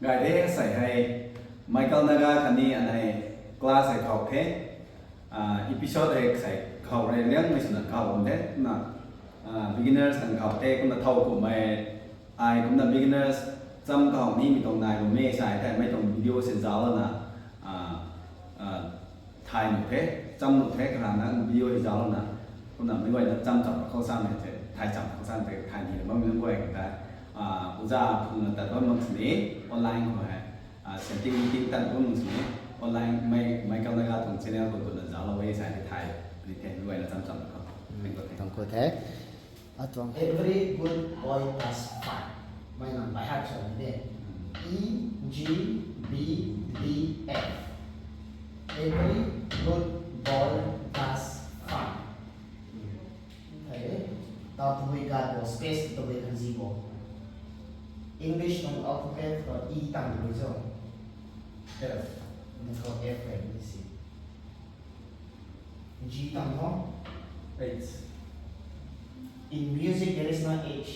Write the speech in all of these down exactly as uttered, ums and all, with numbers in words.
Gay de, sei hei Michael Naga khatni anei class hei khou the. Ah, episode hei sei khou rui liangmei swna khou bam the. Kumna, ah, beginners kan khou the, kumna thow kummei ai kumna beginners cham khou nimei tuang nai bammei sai the, mei tuang video se zauc lana, ah, ah, thay nuh the, cham nuh the, karana video hei zauc lana, kumna mei guayna cham cham khou samei the, thay cham khou samei the, thay ni bammei nunc guay khou tei, ah, uza phungna tat bam mak sini, online khou hei, ah, setting meeting tat bam mak sini, online mei, mei kam na ga tuang channel khou kumna zauclou e sai the, thay ni the, mei guayna cham cham khou. Thank you, thank you. Thank you the. Atuang every good boy does fine. Mei nang by heart sw ni de. E, G, B, D, F. Every good boy does fine. Thei, tau tabui gat bo, space tabui kan zi bo. English tuang alphabet khou E tang tabui cho. F. Nang khou F hei ni si. G tang ho? H. In music, there is no H.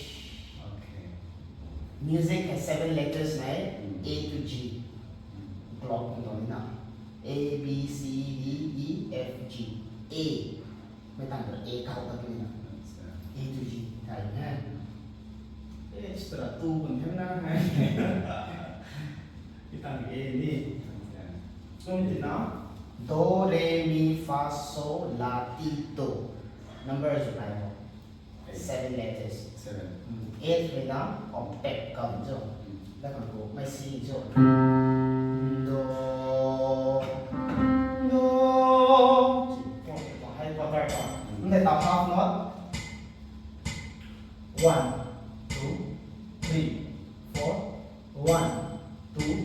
Okay. Music has seven letters, nai? Mm. A to G. Mm. Clock ni tuang na. A, B, C, D, E, F, G. A. Mei tang tu A khou ta tu na. Acha. A to G. Thei na. H tu ra tu kun hem na. Itang A ni. Acha. Kum ti na. Do, re, mi, fa, so, la, ti, do. Number zu lai ho. Eight. Seven letters. Seven. Mm. Eight rui na octave kam cho. Mm. Lakhang ko, mei si cho. Do, do. Hei quarter pa. Mm. Nde ta half note. One, two, three, four. One, two,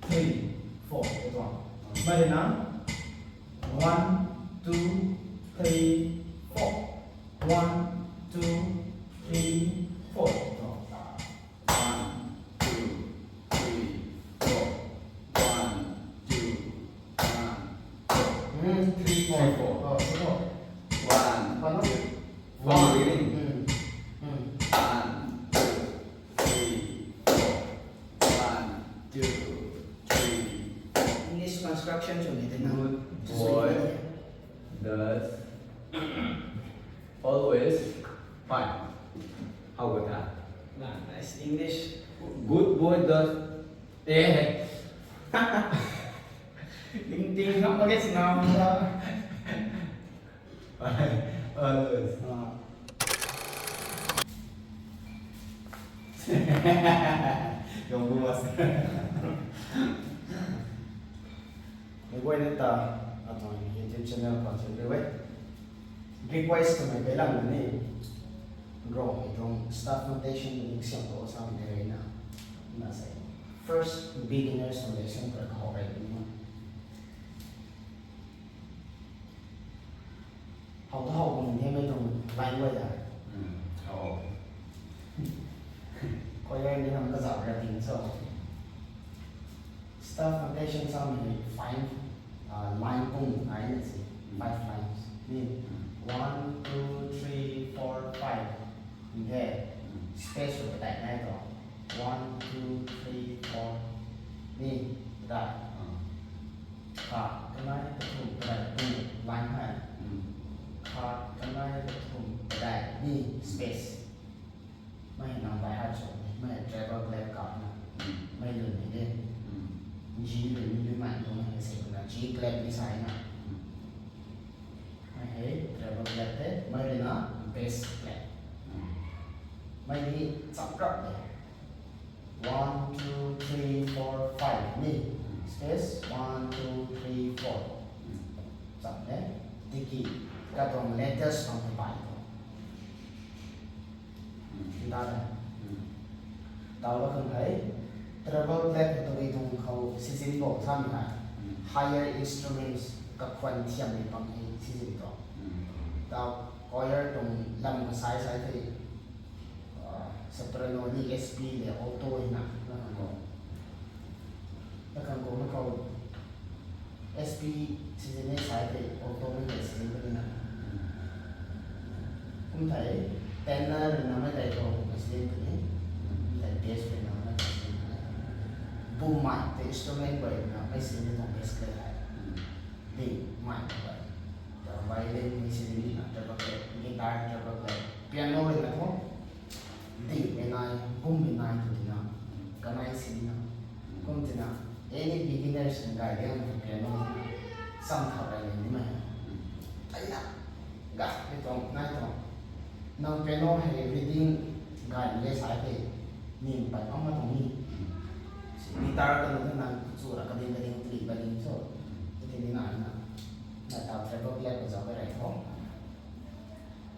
three, four. That one. Mei rui na. One, two, three, four. One, two, three, four. One, two, three, four. One, two, one, four. Hmm, three, four. Three, four. Oh, three, four. One, one, two. One. One, two, three, four. One, two, three, four. English construction cho ni de na. Good boy does always fine. How about that? Nah, nice English. Good boy does, eh. Ting ting kham ma ke sinam da. Always. Ah. Yong bu mas. Mei guayna ta, atuang YouTube channel khou chun rui e. Request twmei kailam na ni. Bro, mei tuang staff notation ni siam to sa mei rui na. Na sei. First beginners foundation khou rui kahou rei ni. How to how kum the mei tuang line guay da. Hmm, how. Koi line ni ham kazauh ra ting cho. Staff notation samei five, uh, line kum nai na si. Hmm. Five lines. Ni. Hmm. One, two, three, four, five. Ni the. Hmm. Space rui padeih nai to. One, two, three, four. Ni. Padeih. Hmm. Khat kanei kathumh padeih, two line hei. Hmm. Khat kanei kathumh padeih ni space. Mei nang by heart cho, mei treble clef kap na. Hmm. Mei lun ni de. Hmm. G lun ni lun man tuang na se na G clef ni sai na. Hmm. Mei hei treble clef the, mei rui na bass clef. Hmm. Mei ni chap rap de. One, two, three, four, five ni. Space, one, two, three, four. Cham ne. Tiki, katuang letters khang hei pai tu. Nda le. Tau la khang hei, treble clef hei tabui tuang khou sizin bo samei hei. Higher instruments kakhwan thiam ni pang hei sizin tu. Tau choir tuang lam kasai sai thei. Ah, soprano ni S P le alto hei na, na khang ko. Na khang ko, na khou S P sizin ni sai thei, alto ni le sizin ni na. Kum thei, tenor na mei tei khou na sizin ni. Kum thei bass na mei tei sizin ni. Bum mai the instrument guay na mei sini tuang bass clef hei. Ding mai guay. Violin mei sini na treble clef, guitar treble clef, piano rui na thu. Ding mei nai, bum mei nai tu tina. Kanai sini na. Kum tina. Any beginners na gay diang na piano sam thau rai ni mei. Ai na. Ga, ni tuang, nai tuang. Nang piano hei reading gay le sai the. Nin pai pam ma tuang ni. Si guitar ka lu na nang chu ra ka ding ka ding tli ka ding so. Tli ni na na. Na ta treble clef ka zau ka rai tho.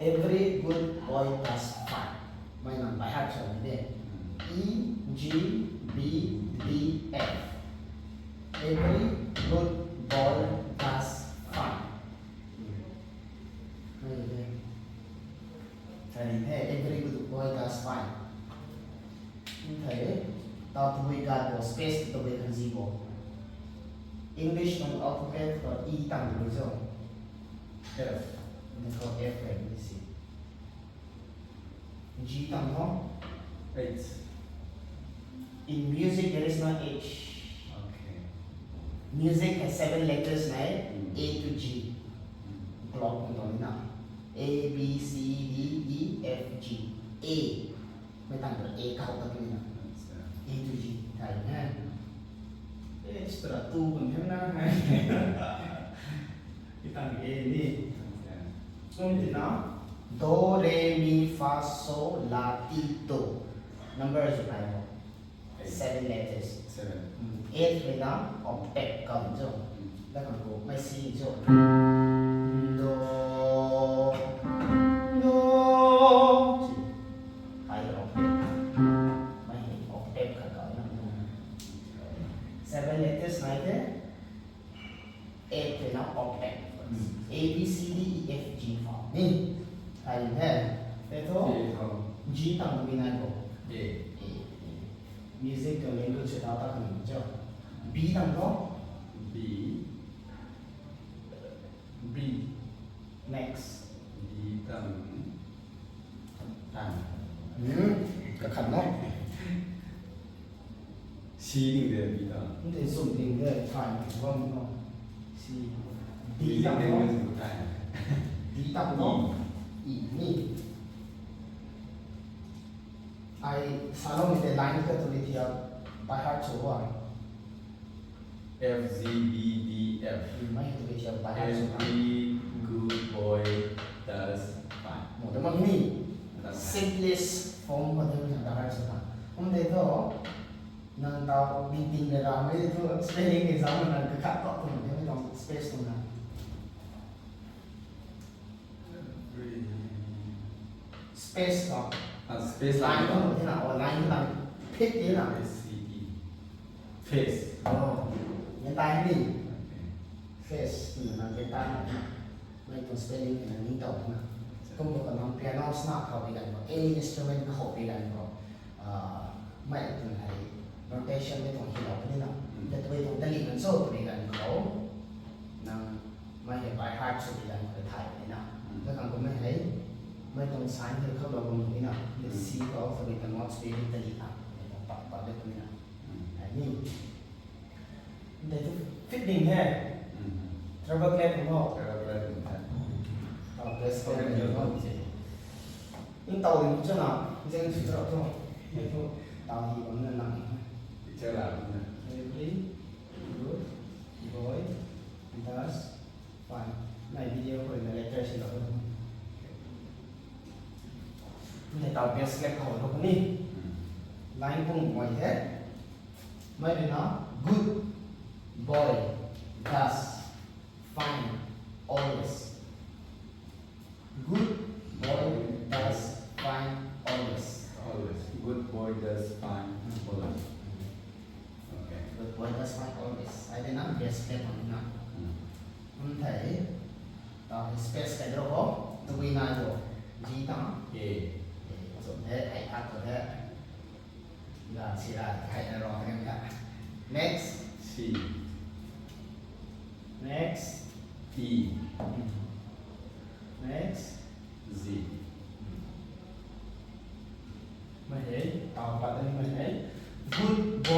Every good boy does fine. Mei nang by heart sw ni de. E, G, B, D, F. Every good boy does fine. Mei de. Thei the, every good boy does fine. Thei, tau tabui gat bo, space tabui khan zi bo. English nung alphabet ko E tang tabui zo. F. Nang ko F hai ni si. G tang ho. H. In music, there is no H. Okay. Music has seven letters, nai? Mm. A to G. Mm. Clock nung tuang ni na. A, B, C, D, E, F, G. A. Mei tang tu A kau ta ni na. Acha. A to G. Thei na. Extra two kun hem na. Itang A ni. Acha. Kum tina. Do, re, mi, fa, so, la, ti, do. Number is nai mo. Eight. Seven letters. Seven. Mm. Eight rui na octave kam zo. Mm. Lakhang ko mei si zo. Do. Do. Si. High octave. Mei hei octave khat kam na. Seven letters nai the. Eight rui na octave. Mm. A, B, C, D, E, F, G fau ni. Thei the. Tei tho. Tei tho. G tang tabui nai bo. A. A. Music tuang language se tau ta kan cho. B tang tho. B. B. Next. B tang. Tang. Hmm. Kakhat no. C ding de, B ta. Nde zun ding de, thai na bam no. C. D ta no. D ta no. E ni. Ai salom de line ka tu ni tia by heart cho wa. F, G, B, D, F. Mei tu ni tia by heart cho. Every good boy does fine. Mo de mak ni. Does fine. Simplest form ko de ni by heart cho na. Hum de to. Nang tau meeting le ram le tu spelling exam na kakhat tu tu de tong space tu na. Space tu. Ah, space line tu na, oh, line tu na. Fit ni na. F A C E. Face. Oh. Yan tai ni. Okay. Face ni na yan tai na. Mei tu spelling ni na ni tau na. Kum ko nang piano sna khou pi gan ko, any instrument khou pi gan ko. Ah, mei tuang hei notation mei tuang hilou puni na. Mm. Tat mei tuang tali kan so puni kan khou. Nang mei hei by heart sw pi kan khou thai puni na. Mm. Tat kan khou mei hei, mei tuang sign hei khou lou puni na. The Mm. C khou tat mei tuang notes pi tali na. Mei tuang pak pak le puni na. Mm. Hei ni. Nde tu fit ding he. Mm. Treble clef mo. Treble clef mo. Tau bass clef mo. Ning tau ding cho na, zeng sw cho tu. Nde tu tau hi bam na nang. Picture la bam na. Every good boy does fine. Nai video khou na letter si lo. Nde tau bass clef khou lo ni. Mm. Line kung moi he. Mei rui na, good boy does fine always. Good boy does fine always. Always. Good boy does fine always. Okay. Good boy does fine always. Ai de na, bass clef ni na. Hmm. Kum thei, ta space kai ro ho, tabui nai bo. G tang. A. A, so the, ai khat tu the. Ga si ra, hai na ro kan ka. Next. C. Next. E. Next. Z. Mei hei, tau pat ni mei hei. Good boy.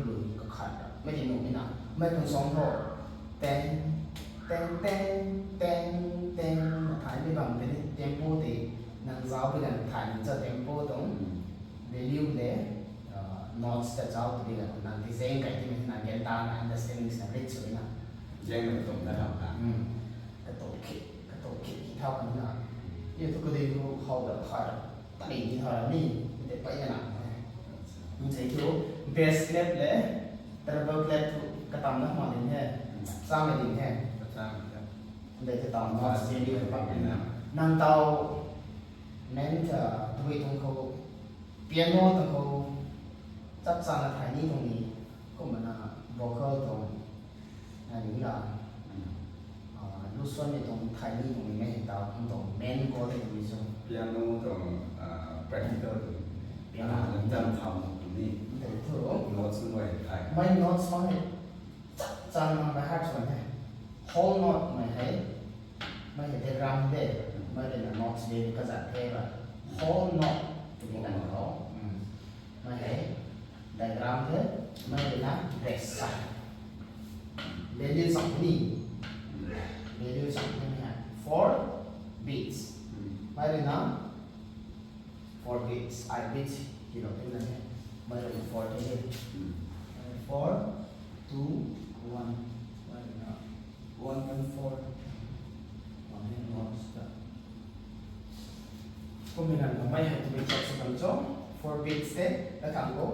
kalun kakhat ra. Mei ti nuh mi na. Mei khun song tho. Teng, teng, teng, teng, teng. Na thay mi bam tei ni tempo tei nang zauc bi gan thay ni cho tempo tuang value le, uh, notes ta zauc tu bi gan nang ti zeng kai ti mi nang gen ta na understanding na rich sw na. Zeng na tuang da tau ta. Hmm. Ka tuang ki, ka tuang ki ki thau kan na. Ye tu ka dei tu how da khai ra. Tani ni thau ra ni, mi tei pai na. Nzei tu base clap le treble clap tu katam na ma din he. Chang na din he. Chang na. Nzei tu tau notes ni ni pa na. Nang tau main, uh, tui tuang khou, piano tuang khou, chap chang na thay ni tuang ni, kumna vocal tuang, na ni la, uh, lusuan ni tuang thay ni tuang ni mei tau, kum tuang main goal tei ni so. Piano tuang, uh, practical tuang. Piano. Ah, lam tam thau tuang ni. Nzei tu. Notes nunc guay thay. Mei notes bang ni. Chap chang nang by heart sw the. Whole note mei hei. Mei hei diagram de. Mei rui na notes de kazat the ba. Whole note. Tini kan tho. Hmm. Mei hei. Diagram de. Mei rui na rest sa. Value chang ni. Value chang ni mei hei. Four beats. Hmm. Mei rui na four beats, eight beats, hi lou tina he. Mei rui na four te he. Hmm. Four, two, one. Mei rui na one point four. One he notes ta. Kumna na mei hei tu mi chak sw kan cho. Four beats te, ta kan go.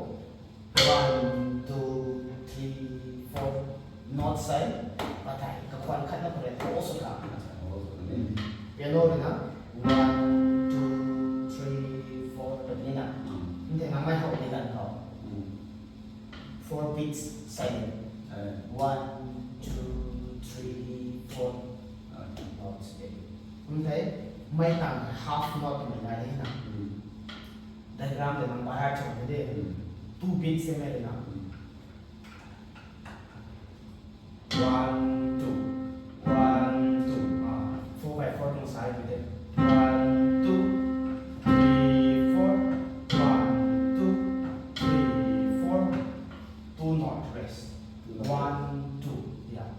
One, two, three, four. Note sai, pathai, kakhwan khat na khou rui, ho sw ta. Ho sw ta ni. Piano rui na, one, two, three, four, ta ni na. Hmm. Nte na mei how ni kan tho. Hmm. Four beats silent. Silent. One, two, three, four. Ah. Notes de. Nte, mei tang half note mei na de na. Hmm. Diagram de nang by heart chang de. Hmm. Two beats se mei de na. Hmm. One, two, one, two. Ah, four by four tuang sai tu de. One, two, three, four. One, two, three, four. Two note rest. Two note. One, two. Yeah.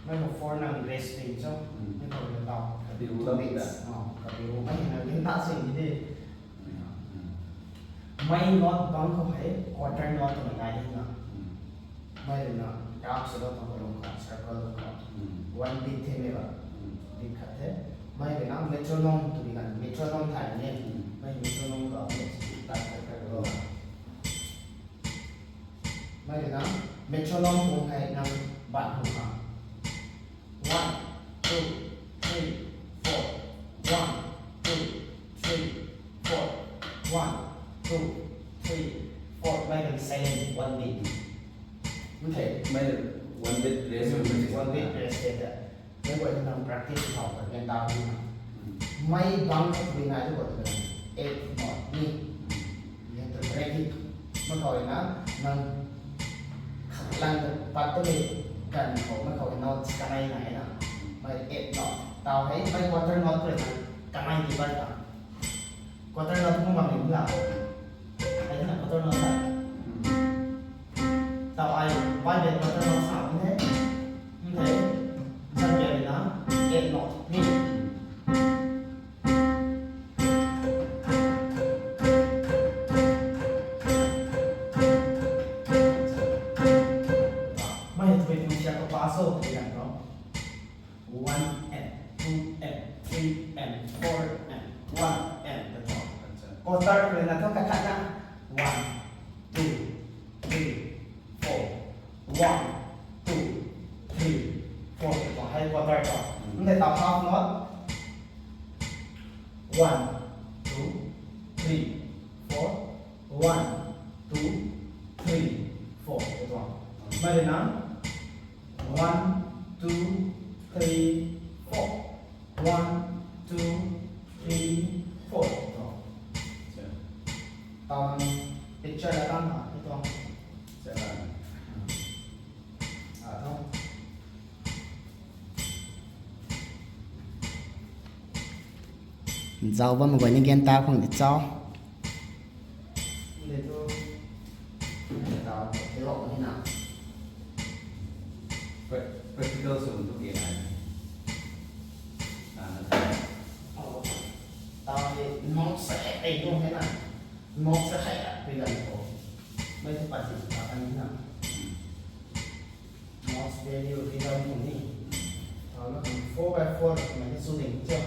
Mei khou four nang rest ping cho. Hmm. Mei khou rui tau. Kapiu lam da. Ah, kapiu. Mei na din ta sing ni de. Hmm. Mei note bang khou hei quarter note twmei nai di na. Hmm. Mei rui na dark sort of tuang kalung khou, circle khou. Hmm. One beat the mei ba. Hmm. Beat khat the. Mei rui na metronome tu di kan, metronome thay ni. Hmm. Mei metronome khou, tai khat khat khou. Mei rui na metronome tuang hei nang bat hou ha. One, two, three, four. One, two, three, four. One, two, three, four. Mei rui silent, one beat. Okay, mei rui one beat rest. Hmm, one beat rest de. Mei guay nang practice thau ta, nang tau ni na. Hmm. Mei bang khat ni nai tu khou tu na. Eight note ni. Hmm. You have to break it. Mei khou na, nang khat lang tu pat tu ni kan khou, mei khou note kanei nai na. Mei eight note. Tau hei, mei quarter note tu na. Kanei ni pat ta. Quarter note tu bam ni la. Ai na quarter note ta. Hmm. Tau ai, bai de quarter note sa bam the. Nte, zan de na, eight note ni. One, two, three, four. Tuang hei quarter ta. Nde ta half note. One, two, three, four. One, two, three, four. Tuang. Mari na. One, two, three, four. One, two, three, four. Tuang. Tang picture la tang ha. Tuang. Zau bam guay ni gen ta khang di chau. Practical sung tu ke na. Tau ni notes sa hei ei nung hei na. Notes sa hei a pi gan ko. Mei tu pati ta kan ni na. Notes value ri dam kum ni. Tau na kum four by four mei ni su ding cha.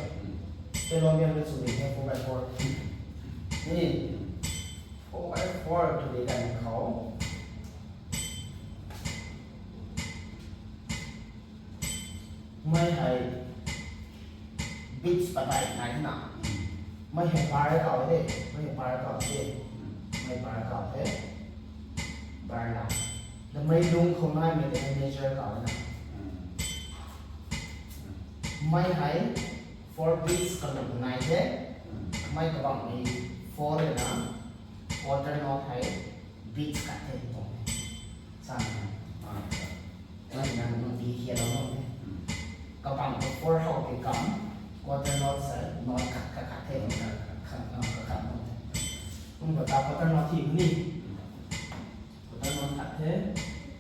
Pe lom biang ni su ding hei four by four. Ni four by four tu di kan khou. Mei hei beats patai nai na. Mei hei bar kau de, mei hei bar kau de. Mei bar kau de. Bar la. Da mei lung khou nai mei de measure kau na. Mei hei four beats ka lung nai de. Mei kabang ni four na. Quarter note hei beats khat the tuang e. Sa na. Nang nang nang di hialou nang e. Kabang ko four how ke kam. Quarter note sa note khat khat khat the. Khat khat khat khat nang the. Kum ko ta quarter note thi ni. Quarter note khat the.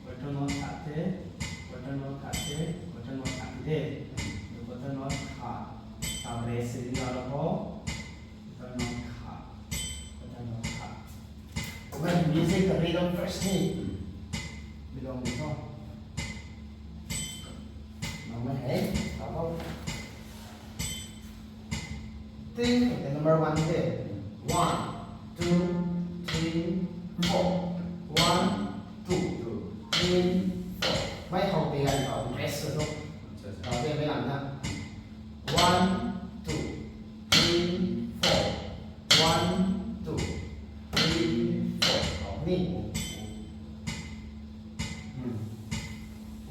Quarter note khat the. Quarter note khat the. Quarter note khat the. Quarter note khat. Ta rest se di na lo ho. Quarter note khat. Quarter note khat. When music rhythm first ni. Belong ni ho. Nang na hei, tau. Ting, the number one de. One, two, three, four. One, two, three, four. Mei how de gan tau rest sw tu. Tau de mei lam na. One, two, three, four. One, two, three, four. Tau ni.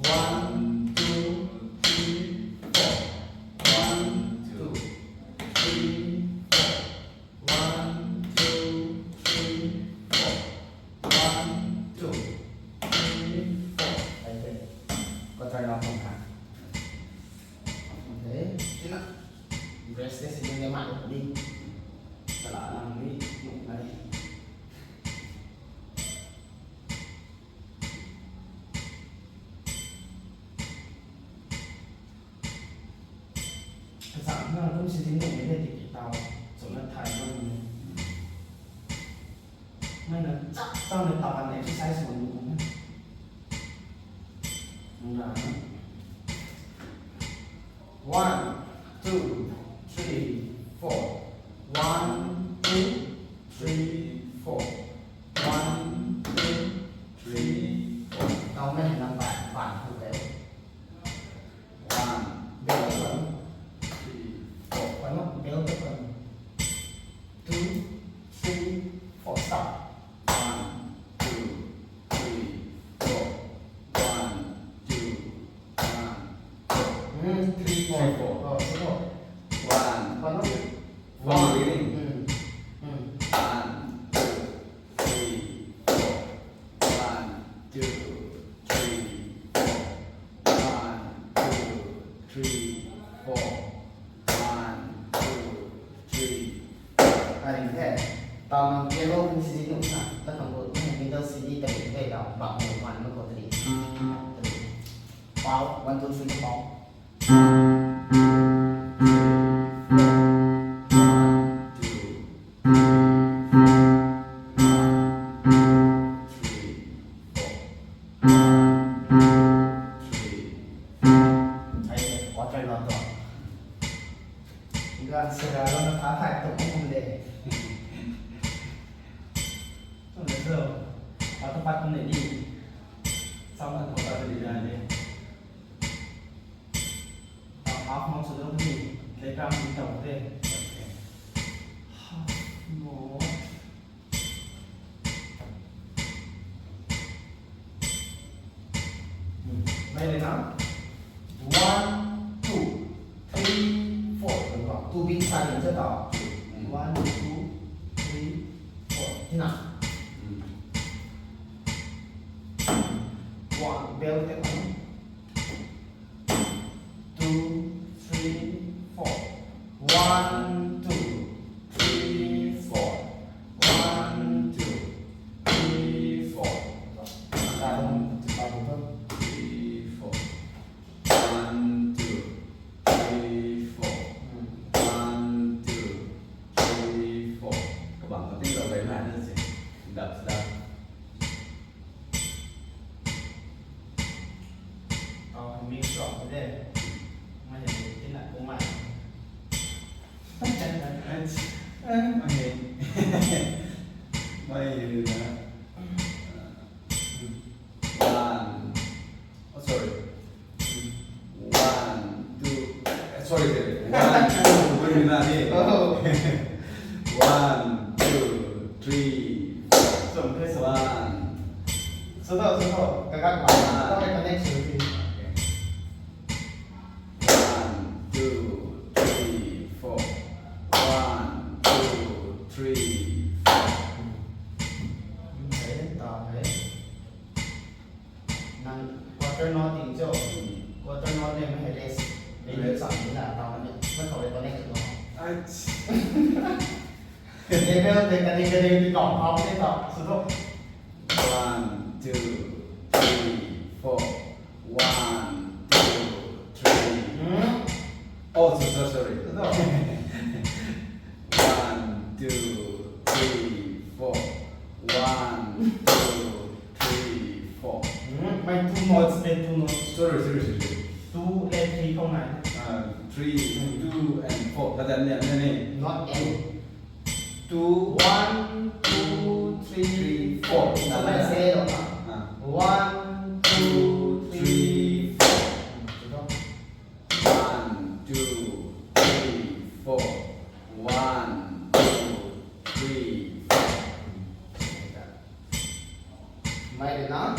One, two, three, four. One, two, three, four. One, two, three, four. One, two, three, four. Ai te. Quarter note tuang kha. Okay. Tina. Rest ke sini ni mak ni. Chala lang ni. Nai. Kazanc na kum si ding nung e de tiki tau. Chuna thay nung e. Mei na chak chak na tau kan exercise nung nung e. Nung na. One, two, three, four. One, two, three, four. One, two, three, four. Tau mei nang bai, bai thu de. One, bell open. Three, four. One, bell open. Two, three, four. Stop. One, two, three, four. One, two, one, four. Hmm, three, four. Three, four. Oh, three, four. One, one, two. One, one, two. Hmm. Hmm. One, two, three, four. One, two, three, four. One, two, three, four. One, two, three, four. Karing the. Tau nang piano kung si di nung sa. Ta kang bu nang middle C di tari the tau. Bak bu man ma ko tari. Tari. Pau, one, two, three, pau. One, two, three, four. One, two, three, four. One, two, three, four. One, two, three, four. Ai, quarter note to. Gan sira lo na tha thai tu kum de. Tum na so. Auto part kum de ni. Samna kota de dina de. Tau half note sw dou ni. Playground ni tau de. Half note. Hmm. Mai le na. One, two, three, four. Two beat sa ni cha tau. Hmm. One, two, three, four. Tina. Hmm. One, bell tap. Two, three, four. One, two, three, four. One, two, three, four. One, two, three, four. One, two, three, four. One, two, three, four. Kabang ka ting lou gay na ni se. Dap, dap. Tau hei mix up de. Mai hei tina kumai. Mai hei. Mai hei na. One. Oh, sorry. One, two. Eh, sorry, sorry. One, two. Wait a minute. Oh. One, two, three, four. Sorry, sorry. One. Sw tho, sw tho. Kakak ba. One. Tau hei connection ti. Okay. One, two, three, four. One, two, three, four. Hmm. Hei, tau hei. Nang quarter note ting cho. Hmm. Quarter note le mai hei less. Less. Less. Cham ni la tau ni. Mai khou le connect cho. Ach. Level de kani kani ti kau hap te tau. Sw tho. One, two, three, four. One, two, three. Hmm? Oh, so, so, sorry. Sw tho. One, two, three, four. One, two, three, four. Hmm, mai two notes, mai two notes. Sorry, sorry, sorry, sorry. Two le three khou nai. Uh, three, hmm, two, and four. Kata ni, ni, ni. Not and. Two. One, two, three, four. Three, four. Samei se lo na. Ah. One, two, three, four. Hmm, sw tho. One, two, three, four. One, two, three, four. Mai de na,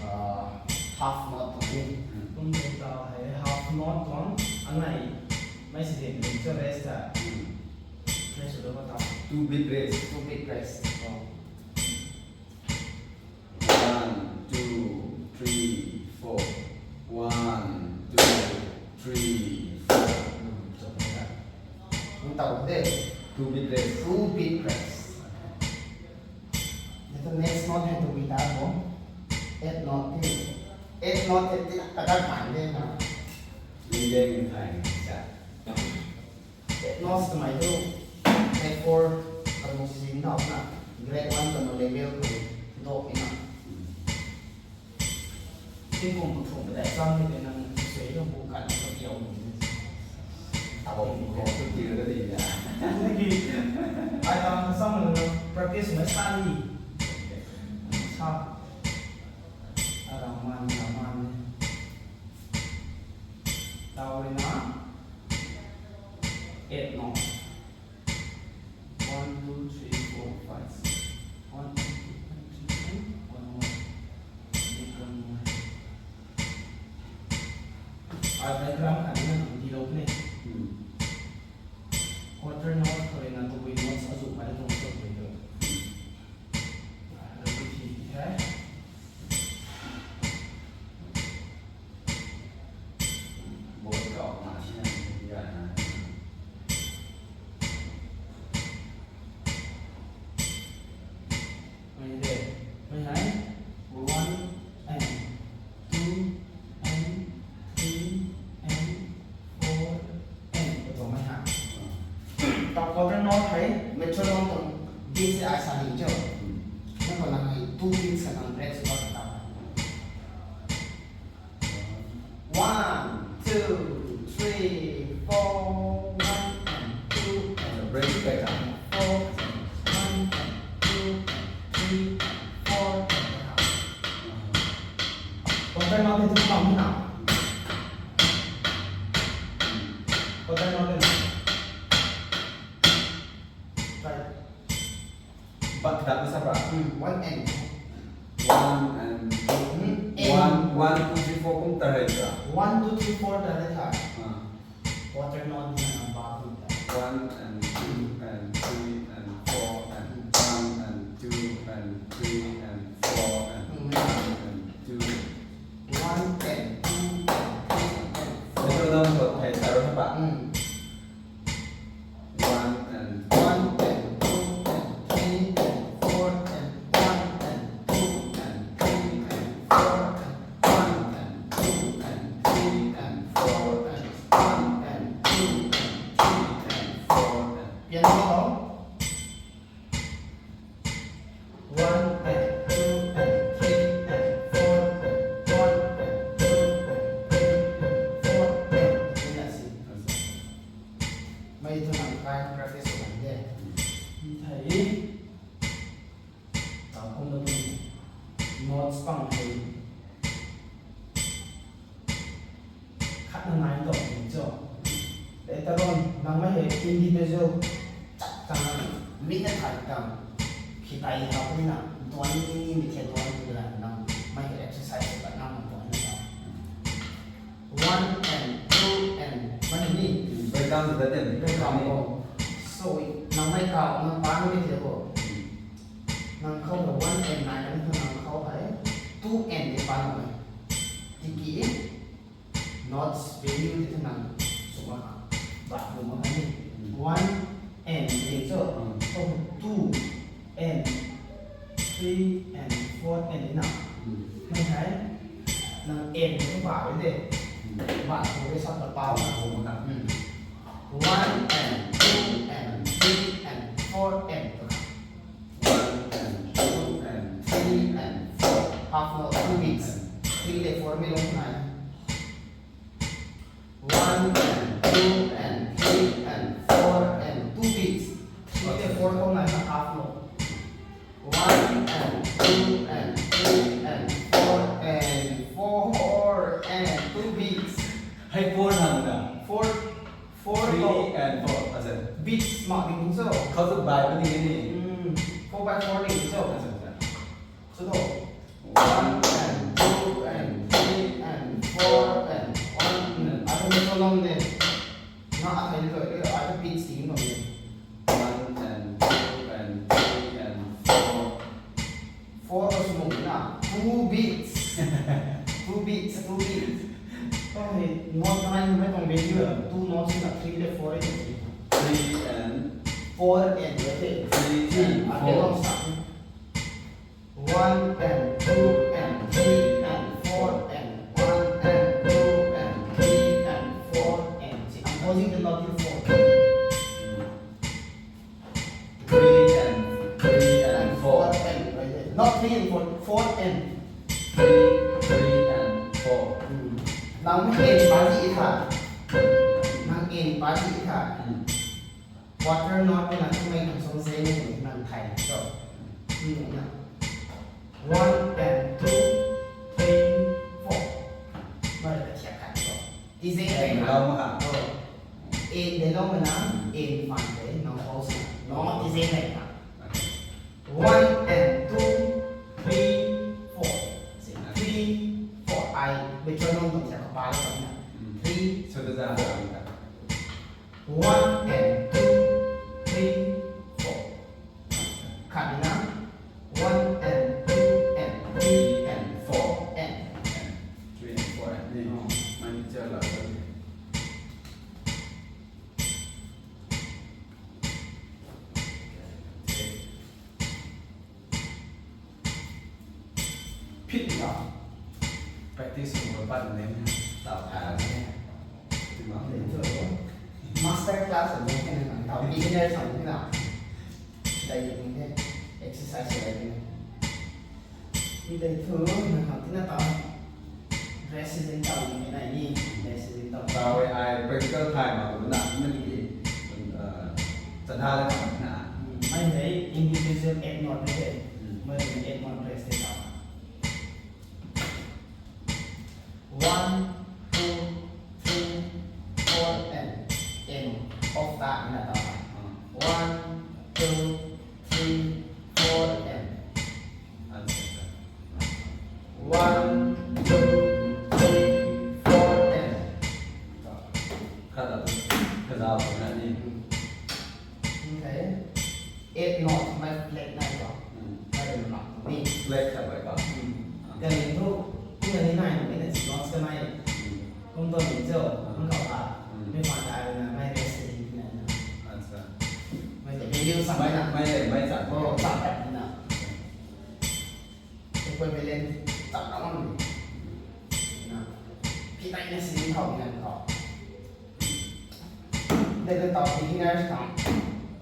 ah, half note tuang ni. Hmm. Kum de tau hei half note tuang anai. Mai si de ni cho rest ta. Hmm. Rest tu ba tau. Two beat rest. Two beat rest. Oh. One, two, three, four. One, two, three, four. Hmm, so, yeah. Nang tau de. Two beat rest. Two beat rest. Nang tu next note hei tu beat ta bo. Eighth note ti. Eighth note ti, ti, ta ka kai de na. Ling deng thai cha. Eighth notes twmei tu grade four kamu sing tau na, grade one kamu level khou dok na. Tingkum pathum padeih chang ni te nang sei na bu kan na kiu ni. Tau ni ko tu ti da di na. Ni ki, ai tang sam na practice na sa ni. Sa. Ara man, ara man ni. Tau ri na. Eight no. One, two, three, four, five, six. One, two, three, four, one more. Need one more. Ai diagram khat na nang tilou ne. Hmm. Quarter note khou rui na tabui notes azuh mai tuang sw pui tu. Repeat hei. Mai de, mai hei, one and two and three and four and, tau mai ha. Tau quarter note hei metronome tuang beat se ai sa ni cho. Nang khou nang hei two beat sa nang break sw bam tau. One, two, three, four, one and two and break back up. Four and one and two and three and four and back up. Quarter note ni tu bam na. Quarter note ni na. Try. But that was about Hmm, one and. One and two. Hmm, and. One, one, two, three, four kum ta hai ta. One, two, three, four ta hai ta. Ah. Quarter note ni na ba kum ta. One and two and three and four and Hmm. one and two and three and four and Hmm. one and two. One and two and three and four. Metronome khou thei ta ro ba. Hmm. One and One and two and three and four and one and two and three and four and one and two and three and four and one and two and three and four and Piano. One and two and three and four and one and two and three and four and. Mei tu nang kai practice sw kan de. Thei. Tau kum na tu notes pang hei. Khat na nai tawh ni cho. Later on, nang mei hei individual chak chang na, mi na thai tang, khitai tau ni na, duan ni ni mi the duan ni la, nang mei hei exercise ka nang duan ni tau. One and two and, mei ni. Break down the ten. Break down. So, nang mei kau, nang pan ni the ko. Nang khou the one and nai, nang khou nang khou hei two and ni pan ni. Tiki, notes value ti thu nang sw mak kha. Ba bu mak kha ni. Hmm. One and ti cho. Hmm. So two and three and four and ni na. Hmm. Mei hei nang and tu ba de. Hmm. Ba bu de sap ta pau na bu mak kha. Hmm. One and two and three and four and. One and two and three and four. Half note, two beats. Three le four mei lung nai. One and two and three and four and two beats. Three le four khou nai na half note. One and two and three and four and four and two beats. Hei four na na. Four, four Three khou and four. As in, beats mak ding cho. Khou tu bai pa ding ni. Hmm, four by four ding cho. As in, as in. So, one and two and three and four and one and, I don't know how long then. Na, I tell you, I have beats team of me. One and two and three and four. Four was more na. Two beats. Two beats, two beats. Okay, not nine, my convention. Two notes in a three, the four in a three. Three and Four and, okay. Three and four. I cannot stop. One and two and three and four and one and two and three and four and six. I'm causing the not till four. Three and, three and four. Four and, right there. Not three and four, four and. Three, three and four. Hmm. Nang en pa di tha. Nang en pa di tha. Hmm. Quarter note na tumei kan song se ni nang thai cho. Ni na. One and two, three, four. Mari ka thiak khat cho. Ti zeng En lei na. Lou ma kha. Oh. En de lou ma na, en fan de, no pause na. No, ti zeng lei na. Okay. One and two, three, four. See, three, four. I metronome tuang thiak ka pa lou na. Mm. Three, So, does that four. Happen? One and two, three, four. Khat na. One and two and three and four and. And three and four and ni. Oh. Mani cha la. Phit na. Practice mo pat ne. Tau tha ne. Ti ma. Master class mo ne na. Tau beginner sa ne na. Dai ni ne. Exercise dai ni. Ni dai thu na ha ti na tau. Dress zin tau ni na ni. Dress zin tau. Tau ai practical time ma na na ni. Uh, chana le ma na. Mai hei individual eight note de. Hmm. Mai hei eight note dress de tau. One, two, three, four, and, and off ta ni na ta. One, two, three, four, and. One, two, three, four, and. Khat ta tu, kazau na ni. Okay. Eight note, mei flat nai ko. Hmm. Mei mak ni. Flat khat bai ko. Hmm. Kan ni tu, ni na ni nai ni na si note ka nai. Hmm. Kum tu ni jo, Hmm. kum kau ha. Hmm. Mei mak ta ni na, mei rest ni na na. Acha. Mei te value sa mei na. Mei te, mei sa. Oh, sa ni na. Equivalent tam na wan ni. Na. Ki tai na si ni thau ni na thau. Dei ka tau beginners khang,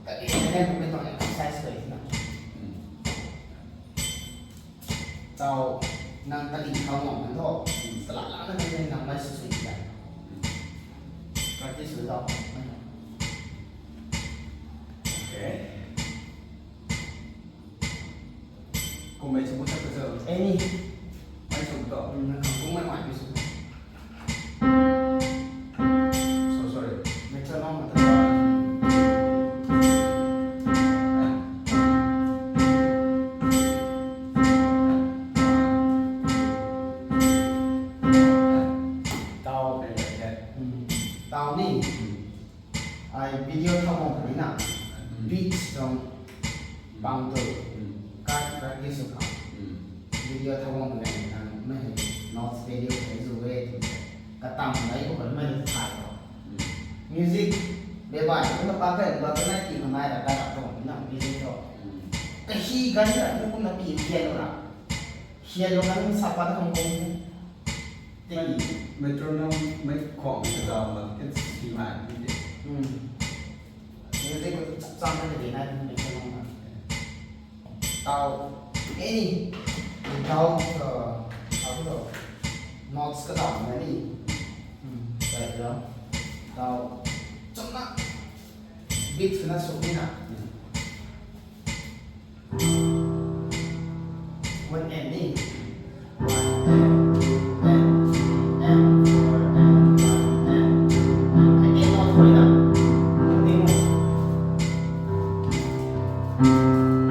kadi na ne mei tuang exercise koi na. Tau nang kadi khou ngam kan tho. Tala la na nang nang mai sui sui na. Practice sui tau. Okay. Kum mei sum sa ka sa. Any. Mei sum to. Hmm, na kang kum mei mei bi sum. So sorry. Metronome ta. Tau. Hmm. Tau ni. Hmm. Ai video thau bam kani na, Hmm. beats tuang bang tu, Hmm. kai practice sw khang. Hmm. Video thau bam kani na, mei hei notes video hei zu e tu. Katam nai ko kan mei thai ko. Hmm. Music, be bai, kumna pa kai, ba kai na ki ma nai ra, kai ra tuang, na music tu. Hmm. Kahi gan ra, kumna pi hian ra. Hian lo kan sa pa ta hong kong. Ting. Metronome mei khwang mei kazau na kan si mai ni de. Hmm. Music khou tu chak chak na de na metronome na. Tau, any, without, uh, how to, notes ka tau na ni. Hmm. Right, yeah. Tau, chak na beat na sw ni na. Hmm. One and ni. One and, two and, three and, four and, one and, two and. Ai eight note koi na. Ting mo.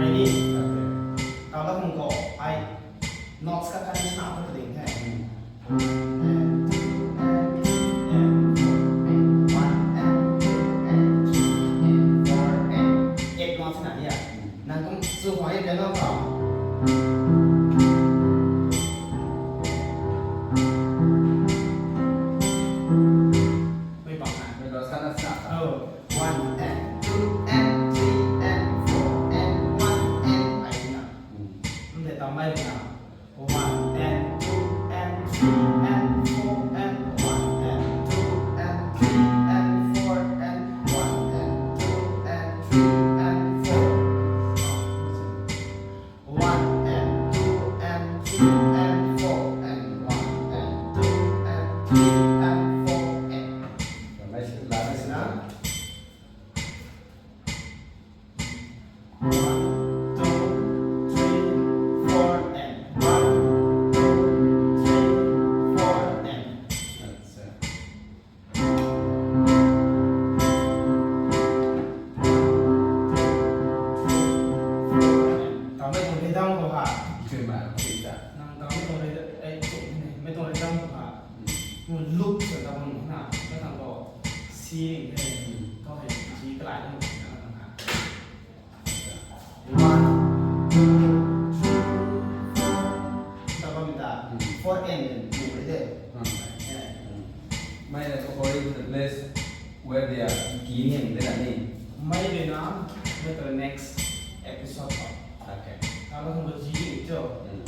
Ai ni. Tau la hong ko. Ai notes ka kan na pa ding the. One and two and three and four and one and two and three and four and eight notes na dia. Nang kum chu hoi piano khou. Mei bang na. Mei bang sana sana. Oh, one and two and three and four and one and ai na. Hmm. Nde tam mai na. One and two and three and four and one and two and three and four and one and two and three and four. One and two and three and four and one and two and three and four and. Nice, nice. One, two, three, four, and one, two, three, four, and. That's it. Tau mei tuang rhythm khou ha. Tui ma, tui ta. Nang tau mei tuang rhythm, eh, mei tuang rhythm khou ha. Hmm. Mu loop sa ta bam na, mei tuang khou. Si ring the. Hmm. Khou hei, si kalai na, na, na, na. One, two, three, four. Ta bam ta. Hmm. Four and then two right there. Hmm. Yeah. Hmm. Mei na according to the place where they are beginning, then I mean. Mei de na, mei ta next episode pa. Okay. Talo hum ji cho. Hmm.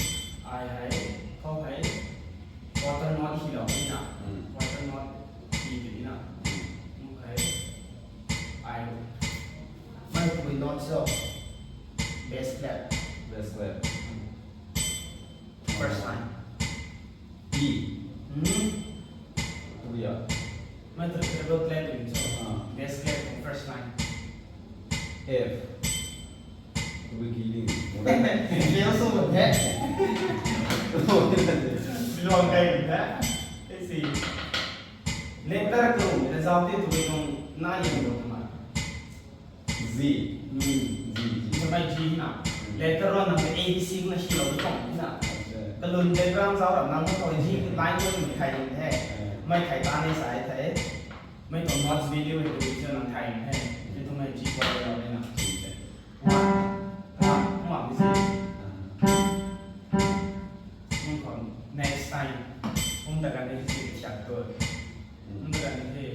Ai hai, khou hai. Quarter note hi lou ni na. Hmm. Quarter note hi ni na. Hmm. Okay. Ai. Mei pui note so. Bass clef. Bass clef. First line. E. Hmm. Tu ya. Mei tu treble clef ni so. Ah. Bass clef first line. F. Beginning. Fail sw bam the. Luang kai bam the. Letter kalum na zau te tu kei tuang na yam lo tw ma. Z. Hmm. Z, Z. Samei G na. Letter ron nang A B C na si lo tw tuang na. Kalun background zau ram nang ko G line ko ni khai ding the. Mei khai ta ni sai the. Mei tuang notes video hei tu cho nang khai ding the. Mei tuang mei G ko lo ni na. One. One. One. Next time. Kum ta kan ni si siak tu. Kum ta kan ni the.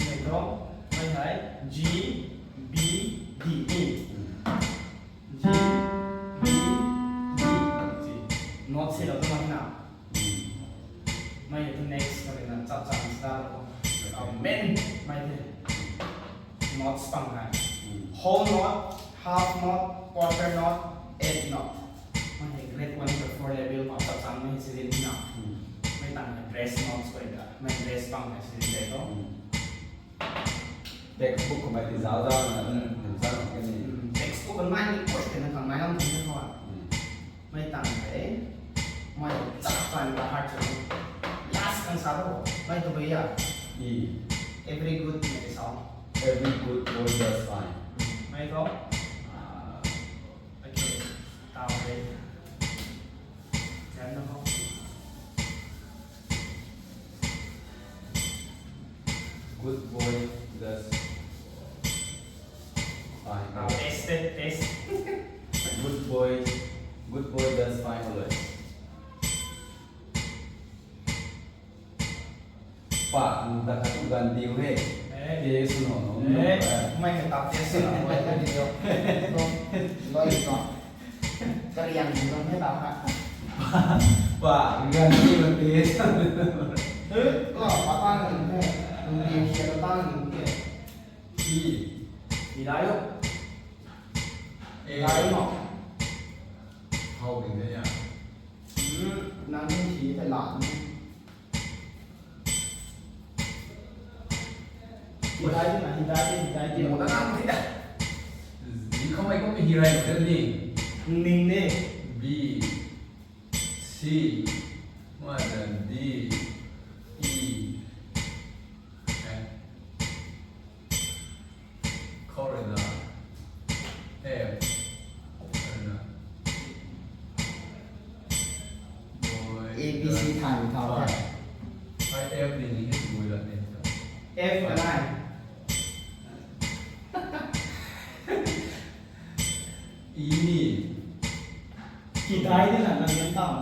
Mei tuang, mei hei G, B, D ni. G, B, D. Si. Note si lo tu ma na. Mei hei tu next kari na chap chap sa lo. Amen. Mei the. Notes pang hei. Whole note, half note, quarter note, eighth note. Mei hei grade one to four level pa chap chap mei si din na. Mei tang hei rest notes ko ta. Mei rest pang hei si din de to. Textbook ko mei ti zau zau na, zau na kani. Textbook ko mei ni course kena khang mei lam tang na. Mei tang hei, mei chap chap na heart cho. Last kan sa to, mei tu bhaiya. E. Every good mei sa. Every good boy does fine. Mei to. Ah, okay. Tau hei. Jan na ho. Good boy does fine. Now test, test, test. Good boy, good boy does fine always. Pa, ta khat tu ganv tiu he. Eh. Test no, no, no. Eh, mei hei ta test na, mei hei video. No, no, no. Kariang ni nung hei ta khat. Pa, ganv tiu na test. Eh, la, pa ta ni he. Nung ni sian ta ni he. Ki. Ki lai o. Eh. Lai o. How did they, yeah? Hmm, nang ni si ta la ni. Hidai na, hidai, hidai. Mo ta na mo hidai. Di khou mei kum hi rai ko ni. Ning ne. B, C, mei ta D, E. Eh. Khou rui na F, rui na Boy, A B C thai thau the. Ai F ni ni hei bui la ni. F and I. E ni. Ki dai ni na, na ni tau.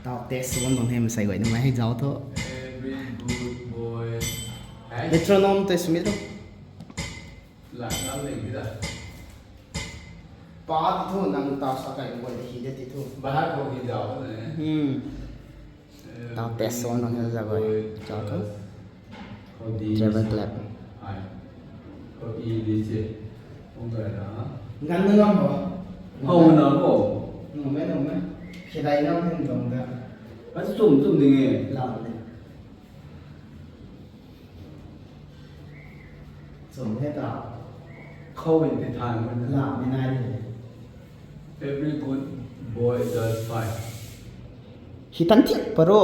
Tau test one bang hem sai guay na mei hei zau tho. Every good boy. Hai. Metronome test mi tho. Lat nal ling di da. Pa ti thu nang tau sa kai guay hi de ti thu. Bahar ko hi zau ne. Hmm. Tau test one bang hem zau guay. Zau tho. Treble clef. Ai. Khou e di se. Ong kai na. Ngan na ngam bo. Hou na bo. Ngam e, ngam e. Khidai ngam hen dong da. Ai chum chum ding e. Lam de. Chum he ta. Khou in ti than mo na. Lam ni nai de. Every good boy does fine. Hi tan thiak paro.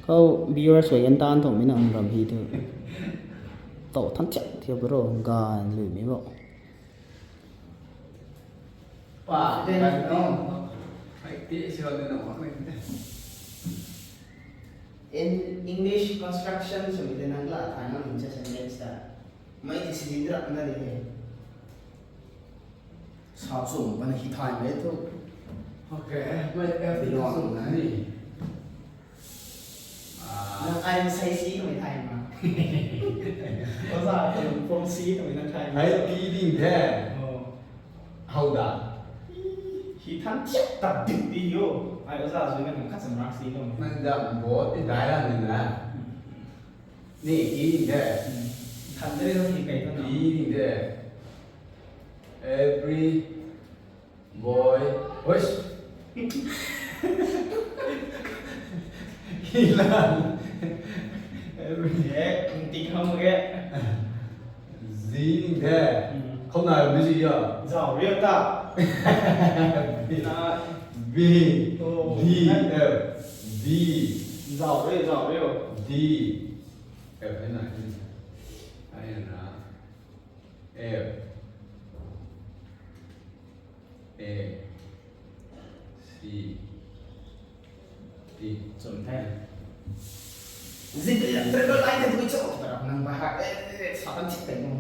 Khou viewers guay gan tan tuang mi na ram hi tu. Tau tan thiak thiak bro, gan lui mi bo. Pa, then, no. Ai, ti si ro de na, ma, ma, ma. In English construction, so mi de nang la thai na min cha sentence ta. Mei ti si din rak na de he. Sa chum bana hi thai mei tu. Okay, mei F ti lo chum na ni. Nang ai masai si kamei thai ma. Oza, form si kamei nang thai ma. Ai pi ding the. Oh. How da? Hi than thiak tak ding di yo. Ai oza zui na nang khat sa mark si lo. Nang da bo ti dai ra ni na. Ni pi ding the. Than de lo ni kai tu na. Pi ding the. Every boy. Hoish. Hila. Every. Eh, ting ham ge. Zing the. Hmm. Khou na mi zi ya. Zau ria ta. Na. B, B. Oh, D. that- F. B. Zauh re, zauh re o. D. F hai na. Hai na. F. A. C. D. Chum the. Zip ya, triple line tu cho. Nang ba ha, eh, eh, sa tan chik pen mo.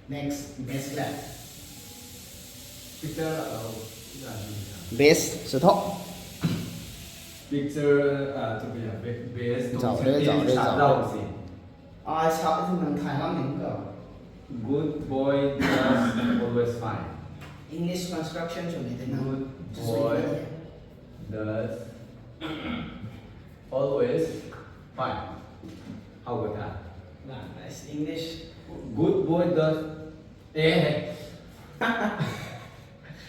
Next, best clap. Picture la lo. Best, sw tho. Picture, ah, tu ya, be- best. Zauh re, zauh re, zauh re. Zauh si. Ai sa tu nang thai lam ning ko. Good boy does always fine. English construction cho ni te na. Good boy does always fine. How about that? Nah, nice English. Good boy does. Eh.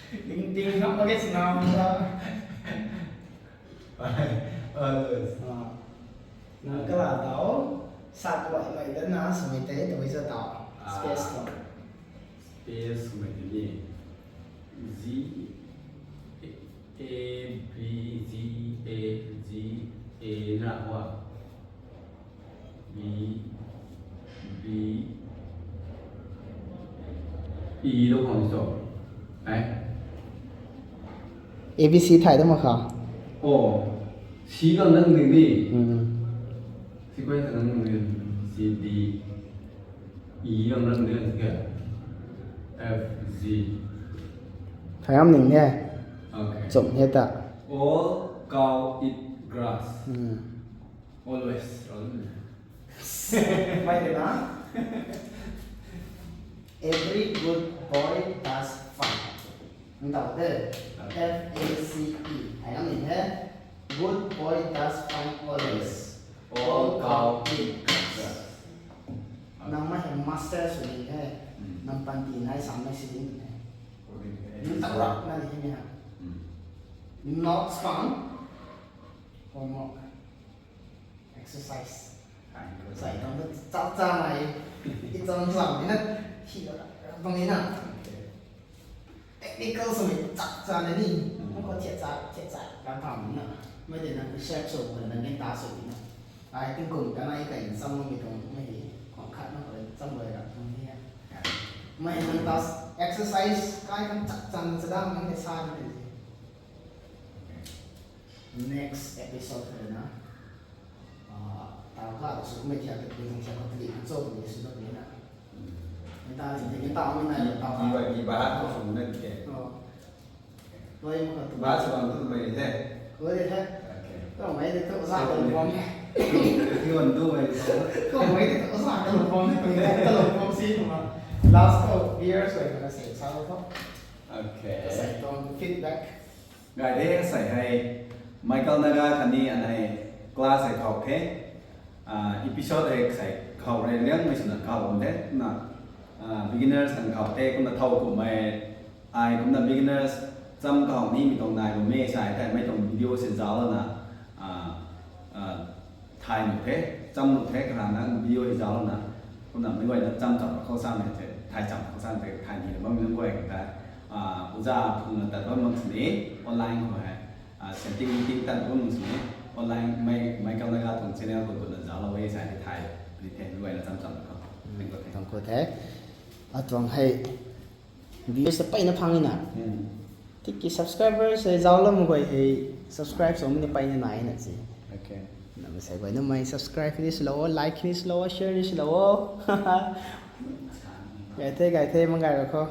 Ting ting kham pakai sinam da. Always. Ah. Nang kala tau. Sa kuai mai dan na sumei te tu isa tau. Space tau. Space mai ni. G A B G A G A na wa. B B E lo khang so. Ai. A B C thai da mak kha. Oh. C khang nang ding ni. Hmm. Sequence nang ding ni. C D. E khang nang ding ni. F G. Thai ngam ning ne. Okay. Chum he ta. All cow eat grass. Hmm. Always. Mai de na. Every good boy does fine. Nang tau de. F A C E. Ai lam ni he. Good boy does fine always. All cow eat grass. Nang mai he master sw ni he. Hmm. Nang panty nai sam mai si ding he. Okay. Nang tau rak na ni he ni ha. Hmm. Notes khang. Homework. Exercise. Sai tang tu chak cha nai. I chang chang ni na. Hi la tang ni na. Technical sw ni chak cha na ni. Nang ko thiat cha, thiat cha. Lam tham ni na. Mai de na research sw ko na ni ta sw ni na. Ai tingkum ka nai kai sam mi tuang mai hi. Khang khat na ko sam lo ra tuang ni ya. Mai nang ta exercise kai kan chak cha na cha dang nang ni sa ni. Next episode khou na, ah, tau ka sw mei thiak ta pui thiak khou tali na cho ni sw na pui na. Ni ta ni ni ta mi na ta. Iba iba ko sum na ke. Oh. Loi mo ka tu. Ba sw bang tu mai the. Loi de the. Okay. Ko mai de tu sa ko bom. If you want to do it. Ko mai de tu sa ko bom ni ko ta ko bom si ma. Last ko years ko na se sa ko. Okay. Sa ko feedback. Ngai de sai hai Michael Naga khatni anei class hai khou the. Ah, episode hai sai khou rui liang mai swna khou bam the na. Ah, beginners kan khou the kumna thau kum mai ai kumna beginners cham khou ni mi tong nai bam e sai the mai tong video se zauc lana. Ah, ah, Thai nu the, cham nu the, kana nang video hi zauc na. Kumna mei guay na cham cham khou sam ne the, Thai cham khou sam the, Thai ni bam nang guay ta. Ah, uza phung na tat bam mang sini, online khou hai. Ah, setting meeting tat bam mang sini, online mai, mai kang na ga tuang channel khou tu na zauc la wei sai the Thai, ni the mei guay na cham cham khou. Thank you, thank you. Tang ko the. Atuang hei views ta peyna phang na. Hmm. Tiki subscribers hei zauc lam guay hei subscribe sw mei ni peyna nai na si. Okay. Nang sai guay na mai subscribe ni slow, like ni slow, share ni slow. Gai the, gai the, mang gai ra kho.